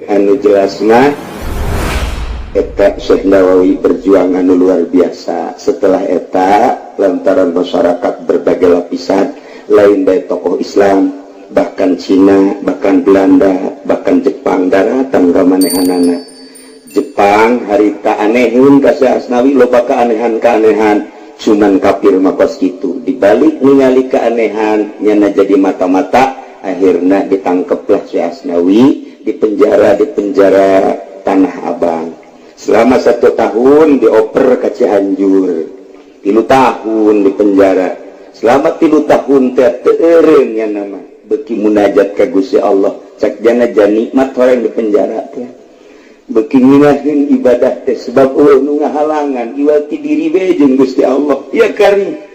Anu jelas mah eta Syekh Nawawi berjuang anu luar biasa. Setelah eta, lantaran masyarakat berbagai lapisan, lain dari tokoh Islam, bahkan Cina, bahkan Belanda, bahkan Jepang daratan ka manehanana. Jepang harita anehun ka Syekh Asnawi, loba keanehan-keanehan, cuman kafir mah kos kitu. Dibalik ningali keanehan, nyana jadi mata-mata, akhirnya ditangkeplah Syekh Asnawi, di penjara, di penjara Tanah Abang selama 1 tahun, dioper ke Cianjur, 3 tahun di penjara. Selama 3 tahun teh teu eureun nama, beki munajat ka Gusti Allah. Cak jana nikmat orang di penjara teh, beki ngeunaheun ibadah teh, sebab euweuh nu ngahalangan, iwal ti diri we jeung Gusti Allah. Ya kari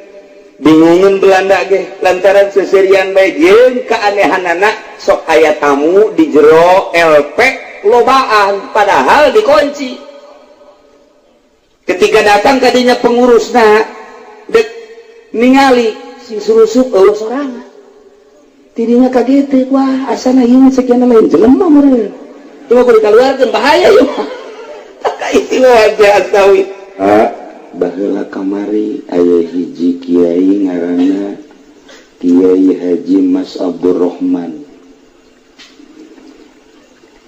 bingungan Belanda ge lantaran seserian bae jeung keanehanana, sok aya tamu di jero LP lobaan, padahal dikunci. Ketika datang kadinya pengurusna dek ningali si surusup, euweuh sorangan. Tidinya kaget, wah, asana ieu sekian lain jelema meureun, coba kudu dikaluarkeun, bahaya ieu mah. Itu aja Asnawi. Ah, baheula kamari aya hiji kiai ngaranna Kiai Haji Mas Abdurrahman,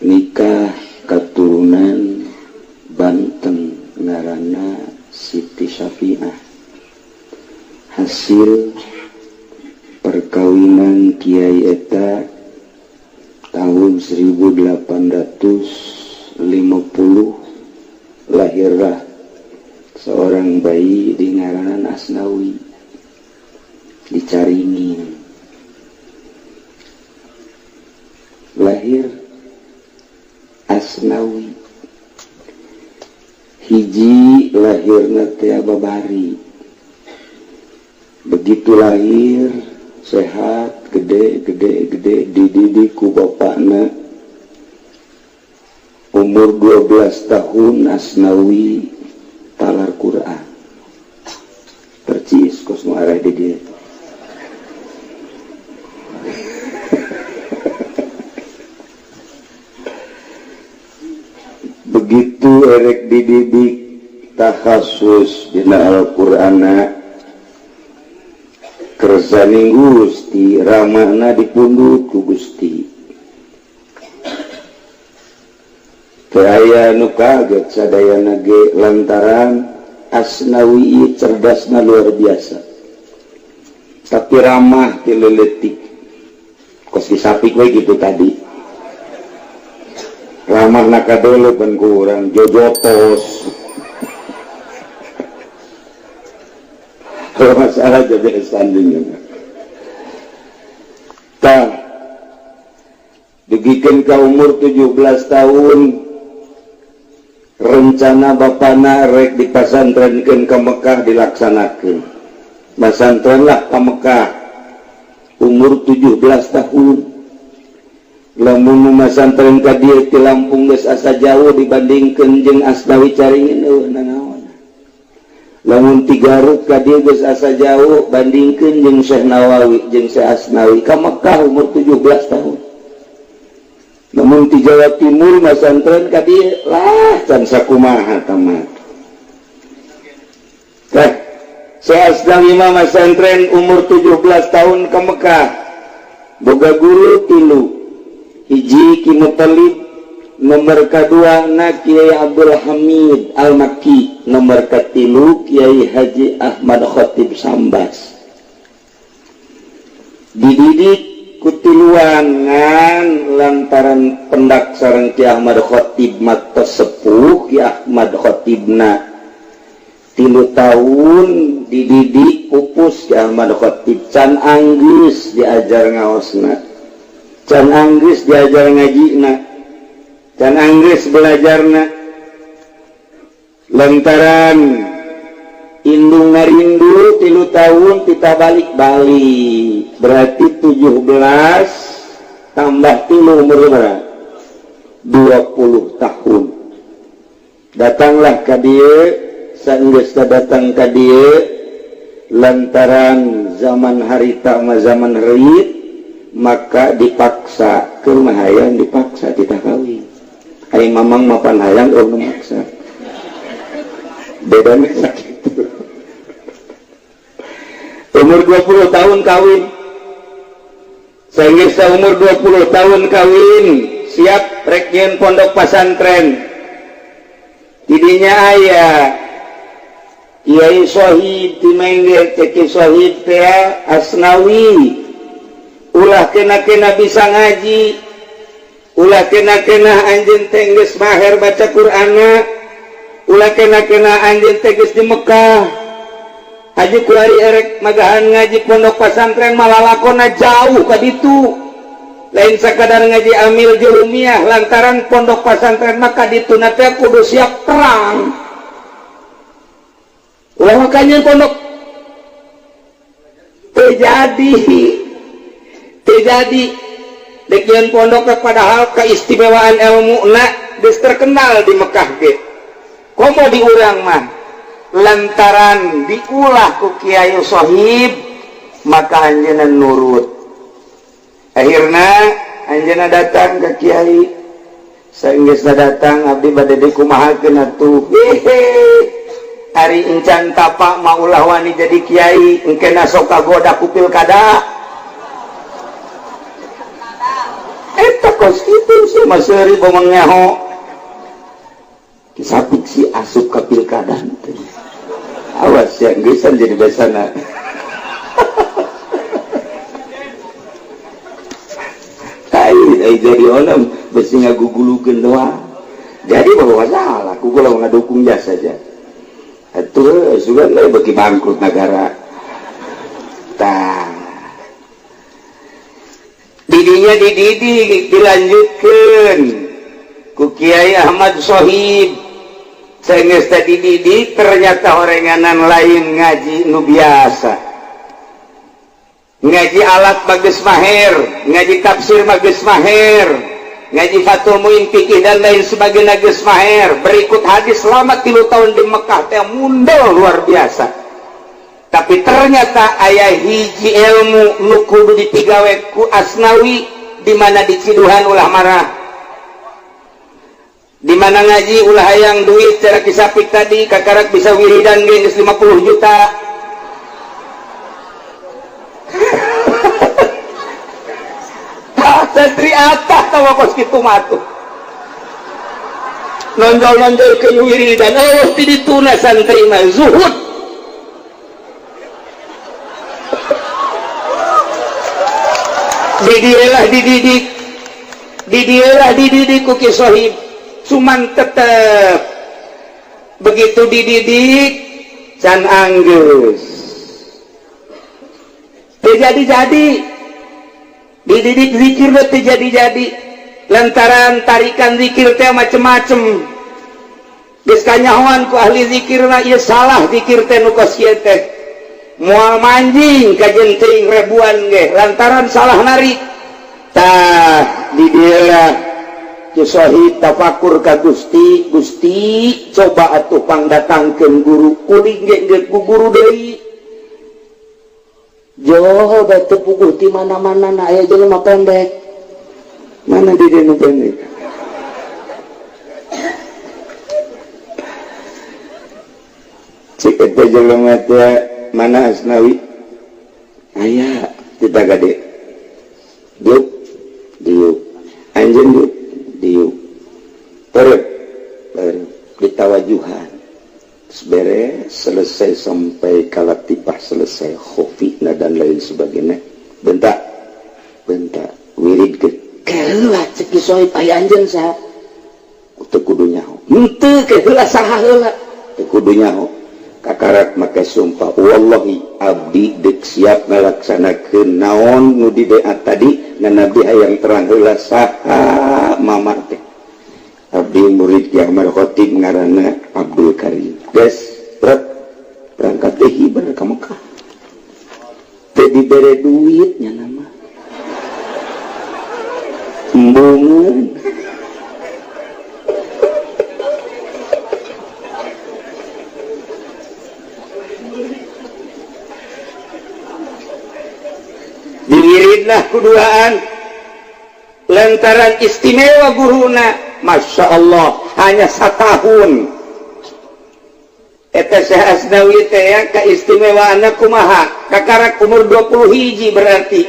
nikah keturunan Banten ngaranna Siti Syafi'ah. Hasil perkawinan Kiai eta tahun 1850 lahirlah seorang bayi di ngaranan Asnawi, dicaringin lahir Asnawi. Hiji lahirna teh babari. Begitu lahir sehat, gede gede gede, dididik ku bapakna. Umur 12 tahun Asnawi talar Quran percis kos nu arah di dieu. Begitu erek dididik takhasus dina Al-Qur'ana, kersaning Gusti, ramahna dipundut ku Gusti. Teu aya nu kaget sadayana ge, lantaran Asnawi cerdasna luar biasa, tapi ramah ti leutik, kos disapik we gitu tadi. Ramah nakadele pan kurang jojotos. Kalau masalah jadi sanding tah. Dugikeun ka umur 17 tahun, rencana bapana rek dipasantrenkeun ke Mekah dilaksanakeun. Pasantren lah ke Mekah umur 17 tahun. Lamun masantren ka dieu ti Lampung geus asa jauh dibandingkeun jeung Asnawi Caringin, euweuh nanaon. Lamun ti Garut ka dieu geus asa jauh bandingkeun jeung Syekh Nawawi jeung Syekh Asnawi ka Mekah umur 17 tahun. Lamun ti Jawa Timur masantren ka dieu lah can sakumaha tamat. Teh Syekh Asnawi mah masantren umur 17 tahun ke Mekah, boga guru tilu: hiji Ki Muthalib, nomor kedua na Kiai Abdul Hamid Al-Makki, nomor katilu Kiai Haji Ahmad Khatib Sambas. Dididik kutiluan, ngan lantaran pendak sareng Ki Ahmad Khatib matos sepuh, Ki Ahmad Khatibna 3 tahun dididik pupus Ki Ahmad Khatib, can anggeus diajar ngaosna, can anggeus diajar ngajina, can anggeus belajarna. Lantaran indung ngarindu, 3 tahun kita balik-balik, berarti 17 tambah 3 umur berapa? 20 tahun datanglah ka dieu. Sanggeus datang ka dieu, lantaran zaman harita mah zaman rit, maka dipaksa ke hayang, dipaksa kita kawin. Ai mamang mapan hayang eueuh nu maksa. Bedana sakitu. Umur 20 tahun kawin. Sehingga umur 20 tahun kawin, siap rek nyieun pondok pesantren. Tidinya aya Kiai Sohib di Mengge, cek Kiai Sohib teh Asnawi. Ulah kena-kena bisa ngaji, ulah kena-kena anjeun teh geus maher baca Qur'ana, ulah kena-kena anjeun teh geus di Mekah. Haji kuari erek magahan ngaji pondok pesantren malah lakona jauh ka ditu. Lain sakadar ngaji amil jurumiyah lantaran pondok pesantren maka dituna teh kudu siap perang. Ulah makanya pondok terjadi terjadi dekian pondok padahal keistimewaan ilmu na geus terkenal di Mekah ge. Komo di urang mah lantaran diulah ku Kiai Sohib maka anjeunna nurut. Akhirna anjeunna datang ke Kiai. Saenggeusna datang abdi bade dikumahakeun atuh. Hehe. Ari encan tapa maulah wani jadi kiai engkena sok kagoda ku pilkada. Eta kos kitu sih mah seuri bomong nyaho. Kisapik si asup ka pilkada teh. Awas ya geusan jadi besana. Tai jadi onem besi ngagugulukeun doang. Jadi bahwa salah ku kula ngadukung jasa saja. Atuh sugan we beuki bangkrut negara. Tah. Didinya dididik dilanjutkeun ku Kiai Ahmad Sohib. Saenggeus teh dididik ternyata horenganan lain ngaji nu biasa. Ngaji alat bagus maher, ngaji tafsir bagus maher, ngaji Fathul Muin fikih dan lain sebagainya geus maher. Berikut hadis selama 3 tahun di Mekah teh mundel luar biasa. Tapi ternyata aya hiji ilmu nu kudu dipigawe ku Asnawi di mana diciduhan ulah marah. Di mana ngaji ulah hayang duit cara kisapik tadi kakarak bisa wiridan ge geus 50 juta. Santri atah tawa kos kitu mah atuh. Nonjol-nonjol ke wiridan eueuh ti dituna santri mah zuhud. Didieulah dididik. Didieulah dididik ku Ki Sohib. Cuman tetep begitu dididik can anggeus. Teu jadi-jadi. Dididik zikir teh jadi-jadi lantaran tarikan zikir teh macem-macem. Geus kanyahoan ku ahli zikirna ieu salah zikir teh nu kos ieu teh. Moal manjing ka jentring ribuan ge lantaran salah narik. Tah di dieu Ki Sohib tafakur ka Gusti, Gusti coba atuh pangdatangkeun guru kuring ge geus ku guru deui. Joho batu puguh di mana-mana na aya jelema pendek. Mana di dieu nu pendek? Cik eta jelema teh mana Asnawi? Aya kita gade. Diuk, diuk. Anjeun diuk, diuk. Terep, terep ditawajuhan. Beres selesai sampai kalatipah selesai khofina dan lain sebagainya. Bentak bentak wirid ke keheula cek Ki Sohib aya anjeun saha teu kudu nyaho henteu keheula saha heula teu kudu nyaho kakarak make sumpah wallahi abdi deuk siap ngalaksanakeun naon nu dibeat tadi ngan abdi hayang terang heula saha mama teh abdi murid Ki Ahmad Khatib ngaranna Abdul Karim. Geus berat berangkat teh hiber ka Mekah. Teh dibere duit nya nama. Embungeun. Diwiridlah kuduaan lantaran istimewa guruna. Masya Allah, hanya satahun. Eta Syekh Asnawi teh ya, keistimewaan kumaha? Kakarak umur 20 hiji berarti.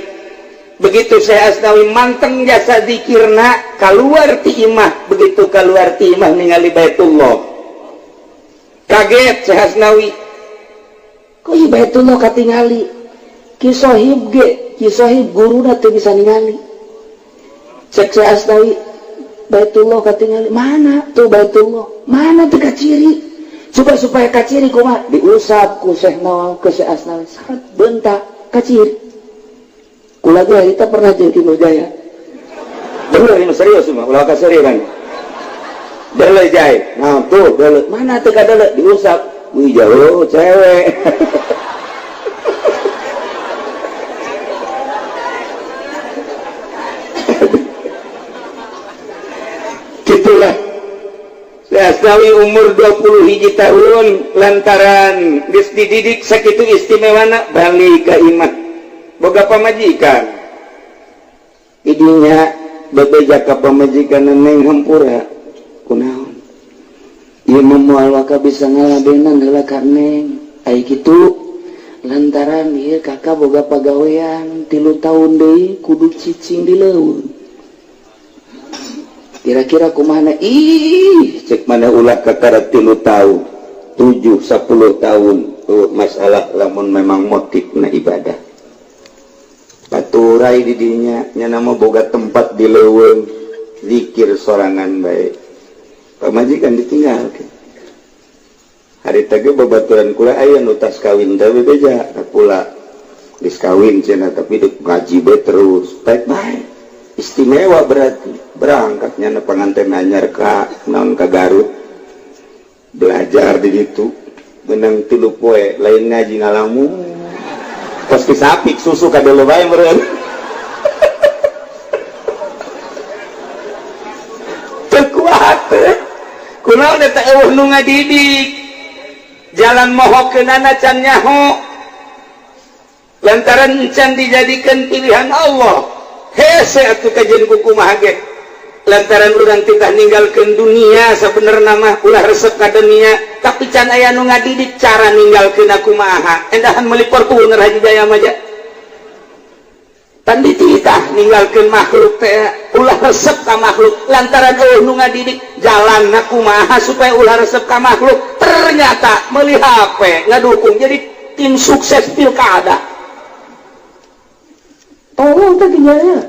Begitu Syekh Asnawi manteng jasa zikirna, keluar ti imah. Begitu keluar ti imah, ningali Baitullah, kaget Syekh Asnawi, kok ieu Baitullah katingali? Ki Sohib ge, Ki Sohib guruna, teu bisa ningali. Cek Syekh Asnawi, Baitullah katingali, mana tuh Baitullah? Mana tuh kaciri? Coba supaya kaciri kumaha? Diusap ku Syekh Nawawi ke Syekh Asnawi, syarat bentak kaciri. Kula ge kita pernah jeung Ki Nurjaya. Bener ini, serius mah, ulah kaseri kan. Dele jai. Nah, tuh dele. Mana teu kadele? Diusap. Wih, jauh cewek. Gitulah. Asnawi umur 20 hiji tahun, lantaran geus dididik sakitu istimewana, balik ka imah, boga pamajikan. Idinya bebeja ka pamajikan, "Neng, hampura, kunaon ieu mah moal waka bisa ngaladenan heula ka neng?" Ai kitu, lantaran ieu kakak boga pagawean, 3 tahun deui kudu cicing di leuweung. Kira-kira kumaha? Ih, cek mana, ulah kakara 3 tahun, 7, 10 tahun tuh masalah. Lamun memang motif na ibadah, paturai didinya nya nama boga tempat di leuweung, zikir sorangan baik, pamajikan ditinggal. Hari tadi babaturan kula aya nu tas kawin, tapi beja ka kula, geus kawin cenah, tapi dek ngaji bae terus. Baik baik, istimewa berarti. Berangkatnya na pengantin anyar ka naon, ka Garut, belajar di ditu, menang 3 poe, lain ngaji, ngalamun pasti sapik susu kadele bae meureun. Teu kuat. Kunaon eta? Eueuh nu ngadidik, jalan mohokeunana can nyaho, lantaran can dijadikan pilihan Allah. Hese atuh kajian kumaha ge, lantaran urang titah ninggalkeun dunia. Sebenarnya mah ulah resep ka dunia, tapi can aya nu ngadidik cara ninggalkeun kumaha. Endahan meuli Fortuner Haji Jaya mah tan dititah ninggalkeun makhluk teh, ulah resep ka makhluk, lantaran eueuh nu ngadidik jalan kumaha supaya ulah resep ka makhluk. Ternyata meuli HP, ngadukung jadi tim sukses pilkada. Tolong teh ginjalnya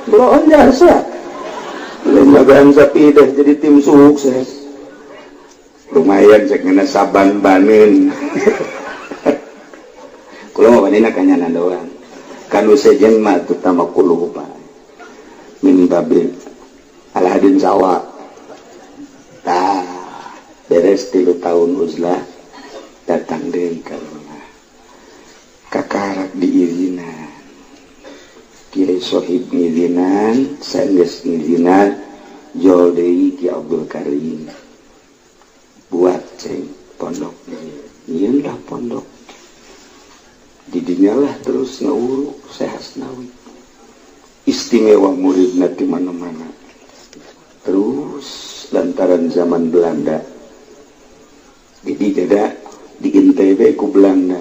bloon jasa lembagaan sapi deh, jadi tim sukses lumayan, cek ngena saban banin. Kula mah banina kanyanan doang kan, sejen mah terutama kuluh pak min babil alhadin sawa. Tah, beres 3 tahun uzlah, datang deui ka rumah, kakarak diizinan Kiai Sohib, ngizinan. Sanggeus ngizinan, jol deui Ki Abdul Karim, buat ceng pondok. Nyieun lah pondok didinya lah, terus ngawuruk Syekh Asnawi, istimewa, murid di mana-mana terus. Lantaran zaman Belanda, jadi tidak di NTB ku Belanda,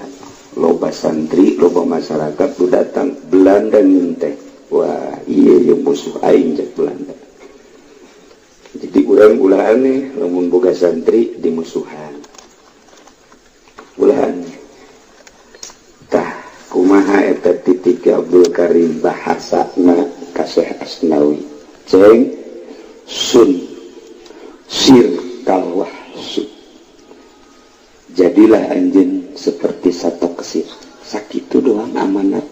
loba santri, loba masyarakat tuh datang. Belanda nginte, "Wah, iya yang musuh aing," cek Belanda. Jadi urang ulah aneh lamun boga santri di musuhan, ulah aneh. Tah, kumaha eta titik Abdul Karim bahasana ka Syekh Asnawi? "Ceng sun sir kalwahsu, jadilah anjeun seperti satu kesir." Sakitu doang amanat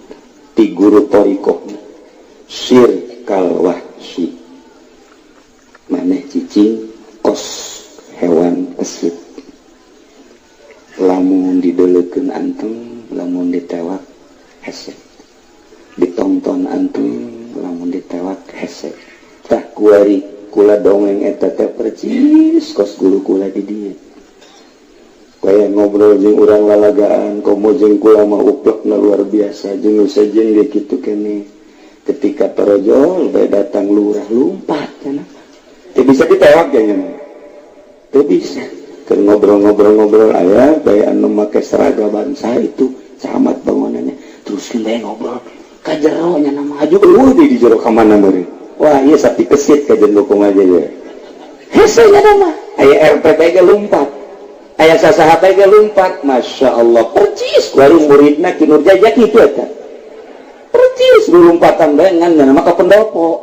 ti guru thoriqohna. Sir kalwahsi, maneh cicing kos hewan kesit, lamun dideleukeun anteng, lamun ditewak hese, ditonton anteng, lamun ditewak hese. Tah, kuari kula dongeng eta teh percis kos guru kula di dieu. Kayak ngobrol jeung urang lalagaan, komo jeung kula mah uplekna luar biasa, jeung sejen ge kitu kene. Ketika torojol bae datang lurah lumpat cenah. Teu bisa ditewak nya. Teu bisa. Keur ngobrol-ngobrol-ngobrol aya bae anu make seragam bangsa itu camat bangunannya. Terus bae ngobrol ka jero nya nama aju eueuh di jero ka mana meureun. Wah, ieu sapi kesit ka jero kumaha ye. Hese nya nama. Aya RT ge lumpat. Aya sasaha ge lumpat. Masya Allah, percis kuari muridna Ki Nurjaya kitu eta. Percis lumpatan bae ngan nama ka pendopo.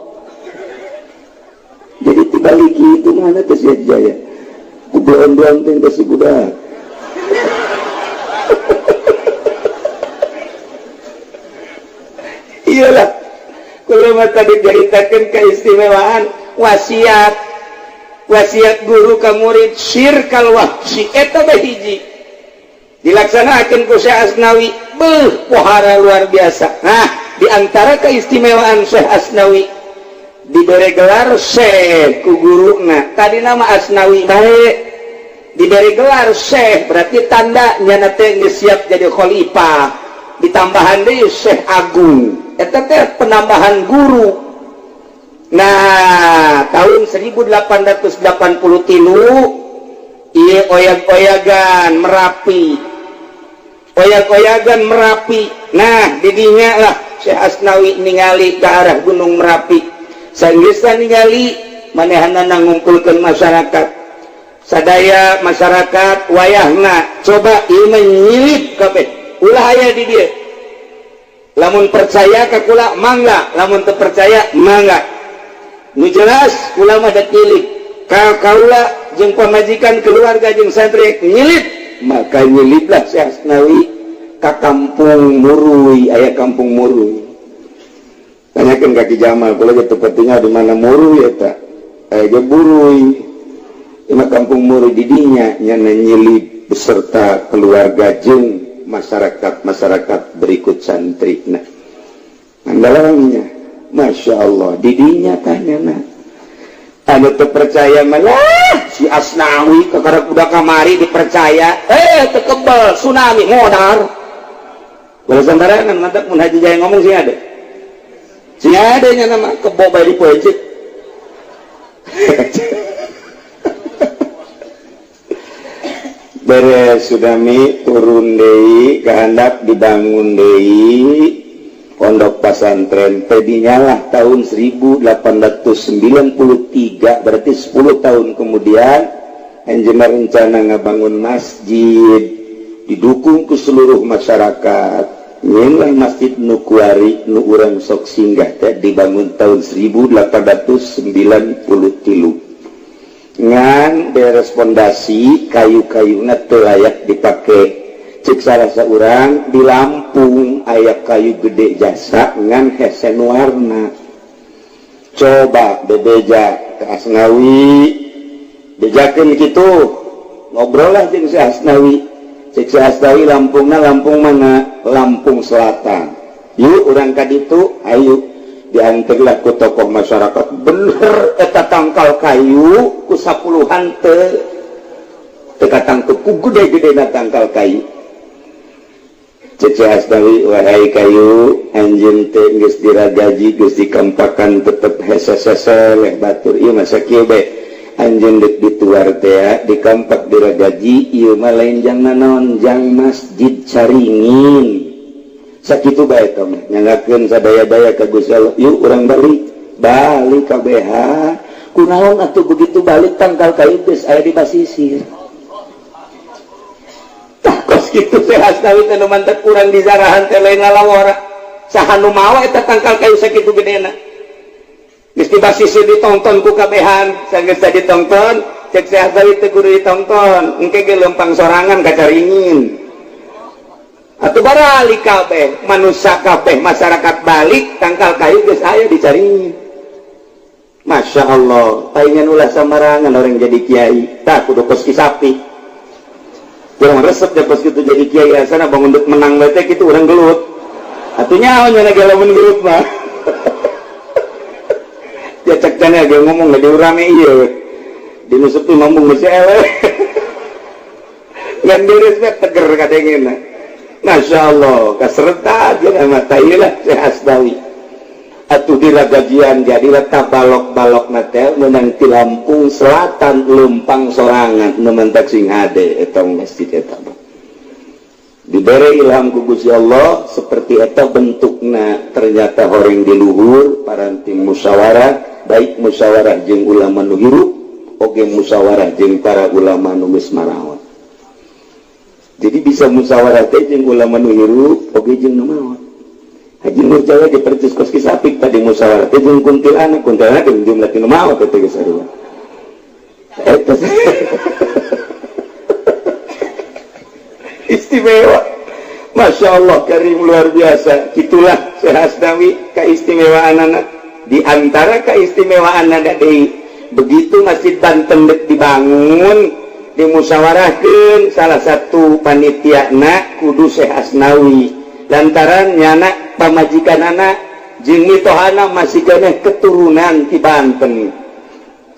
Jadi tibaliki itu mana teh sia jaya. Kubeon-beon teh si budak. Iyalah. Kulo mah tadi diceritakeun keistimewaan wasiat. Wasiat guru ka murid syirkal wahsi eta bae hiji. Dilaksanakeun ku Syekh Asnawi, beuh pohara luar biasa. Nah, di antara keistimewaan Syekh Asnawi diberi gelar Syekh ku guruna. Tadi nama Asnawi bae diberi gelar Syekh berarti tanda nyana teh geus siap jadi khalifah. Ditambahan deui Syekh Agung. Eta teh penambahan guru. Nah, tahun 1883 ieu oyag-oyagan Merapi. Oyag-oyagan Merapi. Nah, didinya lah Syekh Asnawi ningali ke arah Gunung Merapi. Sanggeusna ningali manehanna ngumpulkeun masyarakat. Sadaya masyarakat wayahna coba ieu mah nyilip kabeh. Ulah aya di dieu. Lamun percaya ka kula mangga, lamun teu percaya mangga. Nu jelas kula mah da nyilip. Ka kaula jeung pamajikan keluarga jeung santri nyilip, maka nyiliplah Syekh Asnawi ka kampung Murui, aya kampung Murui. Tanyakeun ka Ki Jamal, kula ge teu pentingna di mana Murui eta. Aya ge Burui. Ima kampung Murui di dinya nyana nyilip beserta keluarga jeung masyarakat-masyarakat berikut santri. Nah, andalangnya Masya Allah, didinya tanya nah. Anu teu percaya malah si Asnawi kakara kuda kamari dipercaya, teu kebel tsunami modar. Bala sembarangan mantap mun Haji Jaya ngomong sih ada. Sing ada nya nama kebo bae dipoecik. Beres tsunami turun deui kehandap dibangun deui pondok pesantren tadinya lah tahun 1893 berarti 10 tahun kemudian anjeunna rencana ngabangun masjid didukung ke seluruh masyarakat. Nyeunlah masjid nu kuari nu urang sok singgah teh dibangun tahun 1893. Ngan beres pondasi kayu-kayuna teu layak dipake. Cek salah saurang di Lampung aya kayu gede jasa ngan hesen warna. Coba bebeja ke Asnawi, bejakeun kitu, ngobrol lah jeung si Asnawi. Cek si Asnawi Lampungna Lampung mana? Lampung Selatan. Yuk urang ka ditu, ayo. Diantarlah ku tokoh masyarakat. Bener eta tangkal kayu ku sapuluhan teu teu katangkep ku gede-gedena tangkal kayu. Cece Asnawi wahai kayu anjeun teh geus diragaji geus dikampakan tetep hese-hese leh batur ieu mah sakieu bae anjeun deuk dituar teh dikampak diragaji ieu mah lain jang nanaon jang masjid Caringin. Sakitu bae teh mah nyanggakeun sadaya-daya ka Gusti Allah yuk urang balik balik ka BH kunaon atuh begitu balik tangkal kayu geus aya di basisir. Kos kitu teh Asnawi teh nu mantep urang di zarahan teh lain lalawara. Saha nu mawa eta tangkal kayu sakitu gedena. Geus di basisir ditonton ku kabehan, sanggeus ditonton, cek Syekh Asnawi teh kudu ditonton, engke ge lempang sorangan ka Caringin. Atuh baralik kabeh, manusia kabeh, masyarakat balik tangkal kayu geus aya di Caringin. Masya Allah, palingan ulah samarangan orang jadi kiai, tah kudu kos ki sapi. Kurang resep deh pas gitu jadi kiai asana bangun dek menang bae teh kitu urang gelut. Atuh nyaho nya lagi lamun gelut mah. Ya cek cenah ge ngomong di urang ieu. Di nu sepi ngomong geus eleh. Ngan beres bae teger kadengena. Masya Allah, kaserta jeung mata ieu lah Syekh Asnawi. Atuh diragajian jadilah tabalok-balok na teh menang ti Lampung Selatan lempang sorangan nu mentak sing hade eta masjid eta mah. Dibere ilham ku Gusti Allah seperti eta bentukna. Ternyata horeng di luhur paranti musyawarah, baik musyawarah jeung ulama nu hirup oge musyawarah jeung para ulama nu geus marawat. Jadi bisa musyawarah teh jeung ulama nu hirup oge jeung nu maot. Haji Nur Jawa di percis kos Ki Sapik tadi musyawarah teh jeung kuntilanak, kuntilanak jeung jumlah tinu maot teh geus sarua eta. Istimewa, Masya Allah karim, luar biasa. Itulah Syekh Asnawi keistimewaan anak. Di antara keistimewaan anak deui, begitu Masjid Banten dek dibangun, dimusyawarahkeun, salah satu panitia na kudu Syekh Asnawi, lantaran nyana pamajikan anak jeung mitohana masih keneh keturunan di Banten.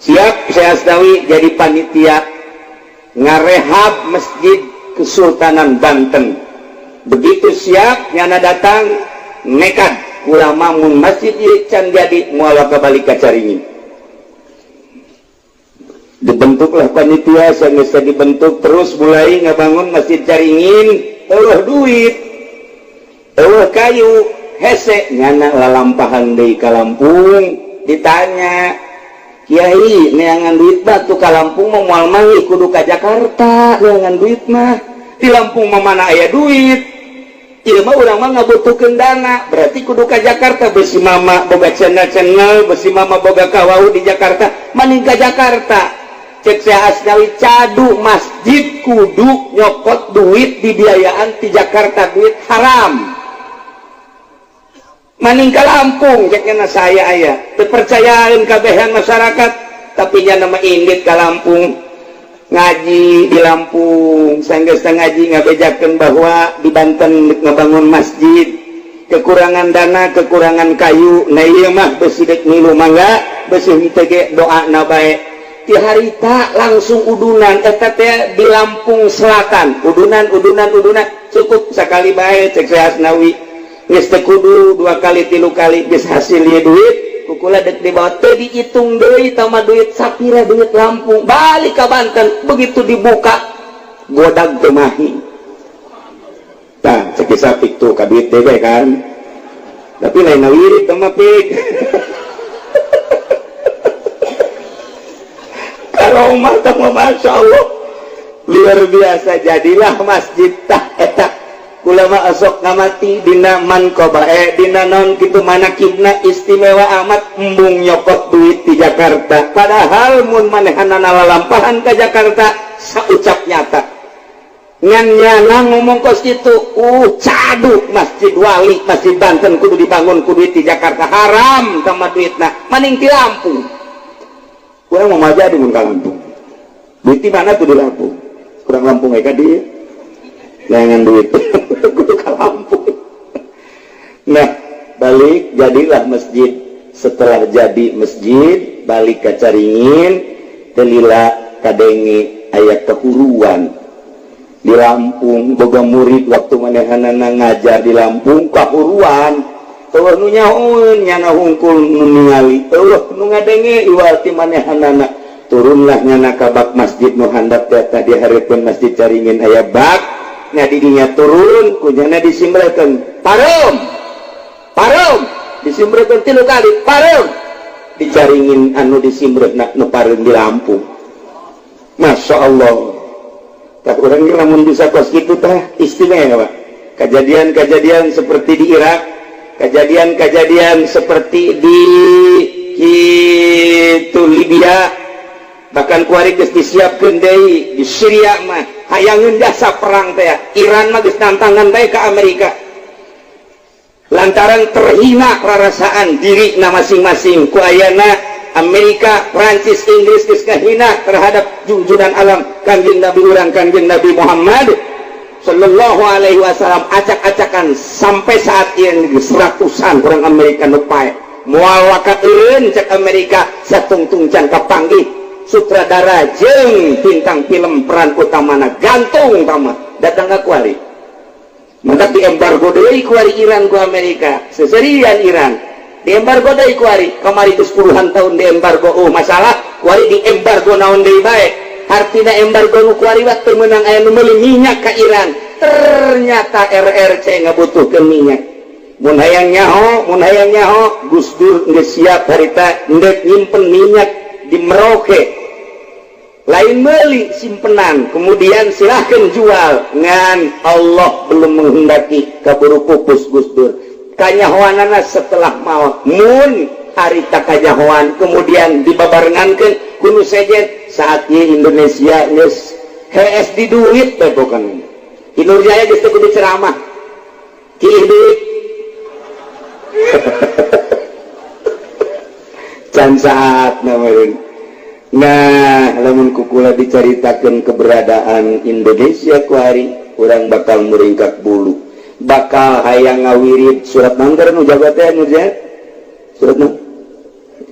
Siap Syekh Asnawi jadi panitia ngarehab Masjid Kesultanan Banten. Begitu siap nyana datang, nekat ulama mun masjid ieu can jadi moal balik ka Caringin. Dibentuklah panitia. Geus dibentuk, terus mulai ngabangun Masjid Caringin. Euweuh duit, euweuh kayu, hese. Nyana lalampahan deui ka Lampung. Ditanya, "Kiai, neangan duit batu ka Lampung mah moal manggih, kudu ka Jakarta neangan duit mah. Di Lampung mah mana aya duit? Ieu mah urang mah ngabutuhkeun dana, berarti kudu ka Jakarta. Besi mama boga channel-channel, besi mama boga kawau di Jakarta, maning ka Jakarta." Cek Syekh Asnawi, "Cadu masjid kudu nyokot duit dibiayaan di Jakarta, duit haram maning ka Lampung." Ceknya saya aya kepercayaan kabehan masyarakat, tapi nya nama indit ka Lampung, ngaji di Lampung. Sanggeus ngaji, ngabejakeun bahwa di Banten ngebangun masjid kekurangan dana, kekurangan kayu. Nah, ieu mah besi dek ngilu mangga, besi henteu ge doa na bae. Ti harita langsung udunan eta teh di Lampung Selatan, udunan, udunan, udunan. "Cukup sekali bae," cek Syekh Asnawi, "geus teu kudu dua kali, tilu kali. Geus hasil ieu duit kukula dek dibawa, teu dihitung deui tama duit sapira, duit Lampung." Balik ka Banten, begitu dibuka godag teu mahi. Tah, cek Sapik tuh ka duit dewe kan, tapi lain wirid teh mah pik karomah teh mah. Masya Allah, luar biasa. Jadilah masjid. Tah, eta ulama asok ngamati dina manqobah, dina non kitu, manakibna istimewa amat. Embung nyokot duit di Jakarta, padahal mun manehanana lalampahan ke Jakarta saucap nyata ngan nyana ngomong kos kitu, "Cadu Masjid Wali, Masjid Banten kudu dibangun kudu duit di Jakarta, haram sama duitna, maning di Lampung." Kurang mau jadi mun ka Lampung, duit di mana tuh di Lampung? Kurang Lampung ka dia jangan duit kudu ka Lampung. Nah, balik, jadilah masjid. Setelah jadi masjid, balik ke Caringin, telila kadenge aya kehuruan di Lampung. Boga murid, waktu manehanana ngajar di Lampung kahuruan, euweuh nu nyahoeun, nyana hungkul nu ningali, euweuh nu ngadenge iwal ti manehanana. Turunlah nyana ka bak masjid nu handap teh. Tadi hareupeun Masjid Caringin aya bak nya, di dinya turun, ku nyana disimbrekeun, "Pareum, pareum!" Disimbrekeun tilu kali, "Pareum!" Dicaringin anu disimbreuna nu pareum di Lampung. Masya Allah. Tak urang ge lamun bisa kos kitu tah istimewa. Kejadian-kejadian seperti di Irak, kejadian-kejadian seperti di itu Libya, bahkan kuari geus disiapkeun deui di Syria mah hayangeun jasa perang teh. Iran mah geus tantangan bae ka Amerika lantaran terhina perasaan diri na masing-masing ku ayana Amerika, Prancis, Inggris geus kahina terhadap junjuran alam Kangjeng Nabi urang, Kangjeng Nabi Muhammad Sallallahu Alaihi Wasallam. Acak-acakan sampai saat ini seratusan orang Amerika nu paeh. Moal waka eureun cek Amerika satungtung can kapanggih sutradara jeung bintang film peran utamana gantung tama datang ka kuari. Maka di embargo deui kuari Iran ku Amerika, seserian Iran. Di embargo deui kuari. Kamari geus puluhan tahun di embargo. Oh, masalah kuari di embargo naon deui bae. Hartina embargo nu kuari mah teu meunang aya nu meuli minyak ka Iran. Ternyata RRC ngabutuhkeun minyak. Mun hayang nyaho, Gus Dur geus siap harita ndek nyimpen minyak di Merauke. Lain beli, simpenan, kemudian silahkan jual. Ngan Allah belum menghendaki, kaburu pupus Gus Dur. Kanyahoanana setelah maut. Mun harita kanyahoan kemudian dibabarengankeun ku nu sejen, saat ieu Indonesia geus hees di duit bae pokona. Ki Nurjaya geus teu kudu ceramah. Kiih duit. Can saat namanya. Nah, lamun kukula dicaritakan keberadaan Indonesia kuari, urang bakal muringkak bulu, bakal hayang ngawirid surat nangger nu jago teh nu surat nu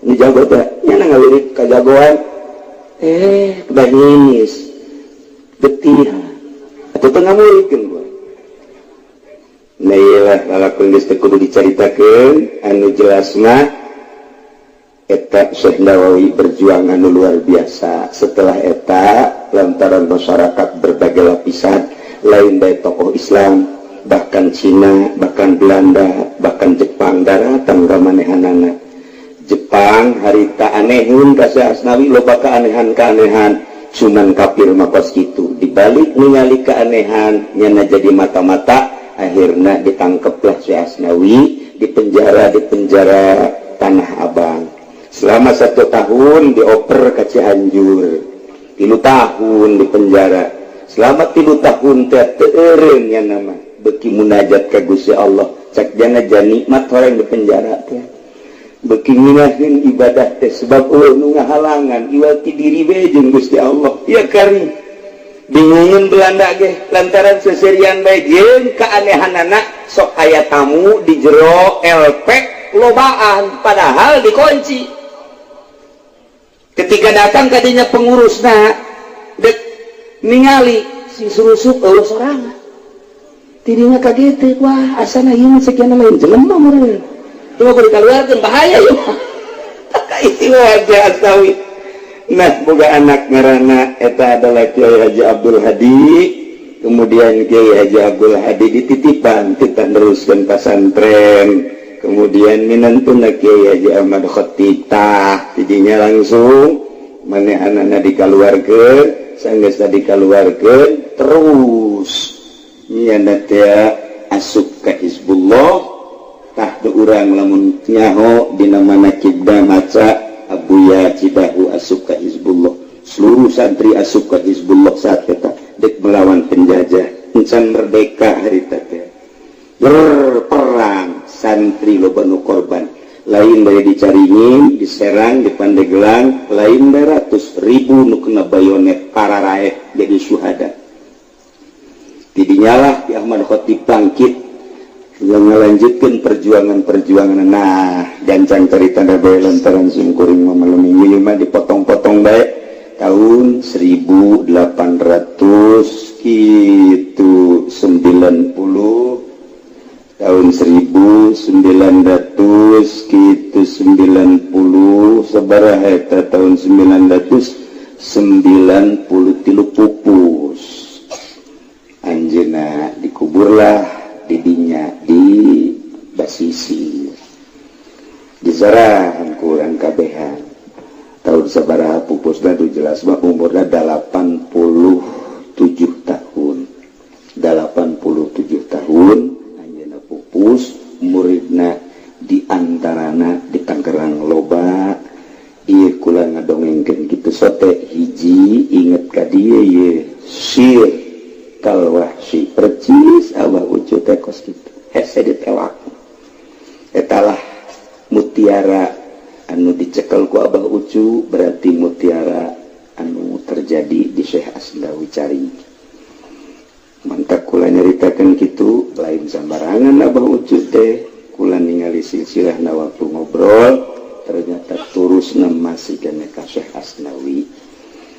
nu jago teh nya ngawirid kajagoan kedah nyimis getih atau teu ngamuridkeun gua. Nah, iyalah lalakon geus teu kudu dicaritakeun. Anu jelas mah eta Syekh Nawawi berjuang anu luar biasa. Setelah eta, lantaran masyarakat berbagai lapisan, lain dari tokoh Islam, bahkan Cina, bahkan Belanda, bahkan Jepang daratan ka manehanana. Jepang harita anehun ka Syekh Asnawi, loba keanehan-keanehan, cuman kafir mah kos kitu. Dibalik ningali keanehan nyana jadi mata-mata, akhirnya ditangkeplah Syekh Asnawi, di penjara, di penjara Tanah Abang selama 1 tahun, dioper ke Cianjur, 3 tahun di penjara. Selama 3 tahun teh teu eureun nya nama, beki munajat ka Gusti Allah. Cak jana nikmat orang di penjara teh, beki ngeunaheun ibadah teh, sebab eueuh nu ngahalangan, iwal ti diri we jeung Gusti Allah. Ya kari bingungeun Belanda ge lantaran seserian bae jeung keanehanana, sok aya tamu di jero LP lobaan padahal dikunci. Ketika datang kadinya pengurusna dek ningali si surusup eueuh sorangan, tidinya kaget, wah, asana ieu sekian lain jelema meureun, coba kudu dikaluarkeun, bahaya ieu. Tak itu aja Asnawi. Nah, boga anak ngaranna eta adalah Kiai Haji Abdul Hadi. Kemudian Kiai Haji Abdul Hadi dititipan kita neruskan pasantren. Kemudian minantuna Kiai Haji Ahmad Khatib, tah tidinya langsung manehanana dikaluarkeun. Sanggeus dikaluarkeun, terus nyana teh asup ka Hizbullah. Tah, urang lamun nyaho dina manakibna maca Abuya Cidahu asup ka Hizbullah, seluruh santri asup ka Hizbullah saat eta dek melawan penjajah. Encan merdeka harita teh, berperang santri loba nu korban, lain dari dicaringin, diserang di Pandeglang, lain dari ratus ribu nu kena bayonet, para raeh jadi syuhada. Tidinyalah Ki Ahmad Khatib bangkit yang melanjutkan perjuangan-perjuangan. Nah, gancang cerita bae lantaran simkuring malam minggu mah dipotong-potong bae. Tahun 1800 gitu 90, tahun 1900 gitu 90 sabaraha eta, tahun 993 pupus anjeunna, dikuburlah didinya di Basisir, disarahan kurang kabehan. Tahun sabaraha pupusna tuh jelas mah umurna 87 tahun. 87 tahun anjeunna pupus. Muridna di antarana di Tangerang loba. Ieu kula ngadongengkeun kitu sote hiji inget ka dieu ye sir kalwahsi, percis Abah Ucu teh kos kitu, hese ditewak. Etalah mutiara anu dicekel ku Abah Ucu, berarti mutiara anu terjadi di Syekh Asnawi Caringin. Mantap, kula nyaritakeun kitu lain sambarangan. Abah Ucu teh kula ningali silsilah na waktu ngobrol, ternyata terus masih kene ka Syekh Asnawi.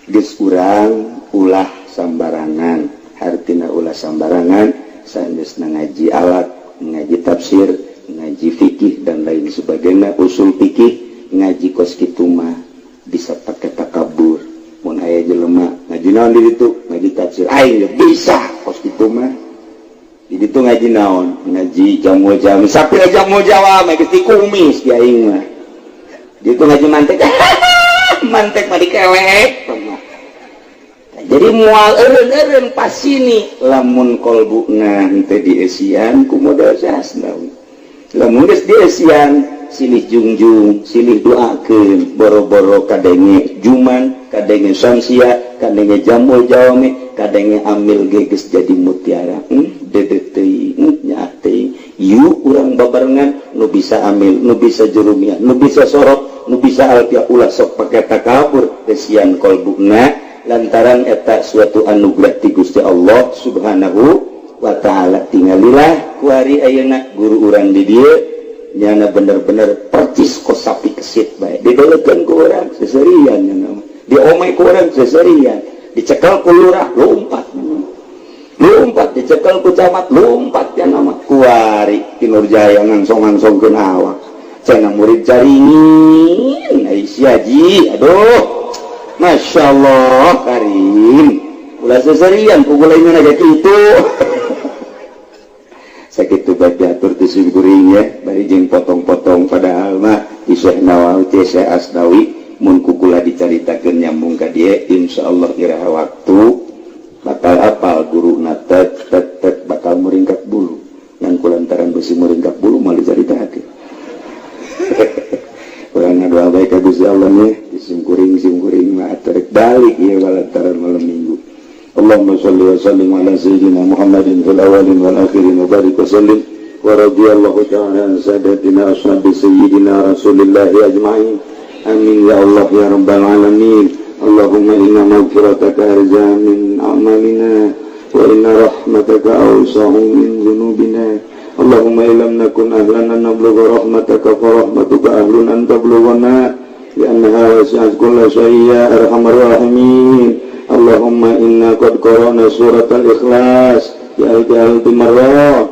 Geus, urang ulah sambarangan, hartina ulah sambarangan sanesna ngaji alat, ngaji tafsir. Ngaji fikih dan lain sebagainya, usul fikih, ngaji kos kitu mah bisa pakai takabur. Mun aya jelema ngaji naon di ditu, ngaji tafsir, aing ge bisa kos kitu mah. Di ditu ngaji naon? Ngaji jamu jami, sapi jamu Jawa mah geus dikumis di aing mah. Di ditu ngaji mantek, mantek mah dikelek. Jadi mual eureun-eureun pas sini lamun kolbuna henteu dieusian ku modal Asnawi. Lamun geus dieusian, silih jungjung, silih doakeun, boro-boro kadenge juman, kadenge samsia, kadenge jamul jawami, kadenge amil ge geus jadi mutiara. Dedek teuing, nyaah teuing. Yuk urang babarengan nu bisa amil, nu bisa jurumiyah, nu bisa sorot, nu bisa alfiah, ulah sok pake takabur, eusian kolbuna lantaran eta suatu anugerah ti Gusti Allah Subhanahu wa Ta'ala. Tingalilah kuari ayeuna guru urang di dieu, nyana bener-bener percis kos sapi kesit bae. Dideulekeun ku urang seserian, nyana mah diomay ku urang seserian, dicekel ku lurah lompat lompat, dicekel ku camat lompat, nyana mah. Kuari ti Nurjaya ngangsong-ngangsongkeun awak cenah murid caringin ai sia ji. Aduh, Masya Allah Karim, ulah seserian pukul aja gitu. Sakitu bae diatur ti simkuring ya, bari jeung potong-potong. Padahal mah di Syekh Nawawi, ti Syekh Asnawi, mun kukula dicaritakeun nyambung ka dieu, insyaallah iraha waktu bakal apal guruna tet tet tet, bakal muringkak bulu. Ngan kulantaran besi muringkak bulu moal dicaritakeun. Urang ngadoa bae ka Gusti Allah nya di simkuring. Simkuring mah tarik balik ieu lantaran malam Minggu. Allahumma salli wa sallim ala sayyidina Muhammadin fil awwalin wal akhirin wa barik wa sallim wa radiyallahu ta'ala an sadatina ashabi sayyidina Rasulillah ajma'in. Amin ya Allah ya rabbal alamin. Allahumma inna maghfirataka arja min a'malina wa inna rahmataka awsa'u min dhunubina. Allahumma illam nakun ahlan an nablugha rahmataka fa rahmatuka ahlun an tablughana li'annaha wasi'at kulla syai' ya arhamar rahimin. Allahumma inna qad qara'na surat al-ikhlas ya alfi alfi marrah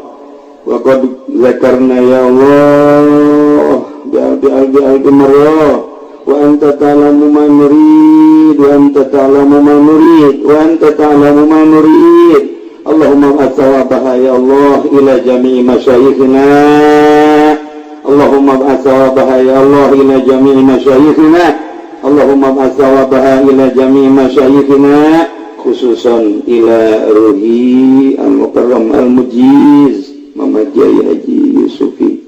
wa qad zakarna ya Allah bi alfi alfi alfi marrah wa anta ta'lamu ma nurid wa anta ta'lamu ma nurid wa anta ta'lamu ma nurid. Allahumma ba'ath thawabaha ya Allah ila jami'i masyayikhina. Allahumma ba'ath thawabaha ya Allah ila jami'i masyayikhina. Allahumma ba'ath thawabaha ila jami'i masyayikhina, khususan ila ruhi al-mukarram al-mujiz Muhammad Jai Haji Yusufi.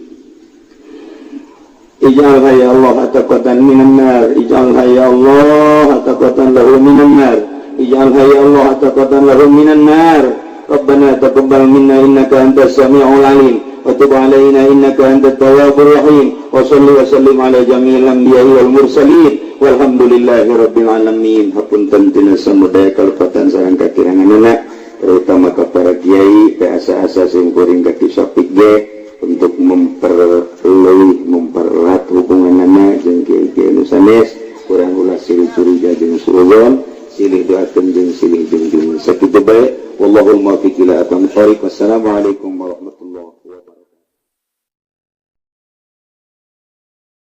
Ij'alha ya Allah ataqatan minan nar. Ij'alha ya Allah ataqatan lahu minan nar. Ij'alha ya Allah ataqatan lahu minan nar. Rabbana taqabbal minna innaka antas samiul alim wa tub alaina innaka antat tawwabur rahim wa salli wa sallim ala jami'il anbiya'i wal mursalin walhamdulillahi rabbil alamin. Hapunten tina samudaya kalepatan sareng kakiranganna, terutama ka para kiai teh asa-asa sing kuring kaki sopik ge untuk memperleuwih mempererat hubunganana jeung kiai-kiai nu sanes. Kurang ulah silih curiga jeung suudzon, silih doakeun jeung silih junjungan. Sakitu bae, wallahul muwaffiq ila aqwamit thoriq. Wassalamualaikum.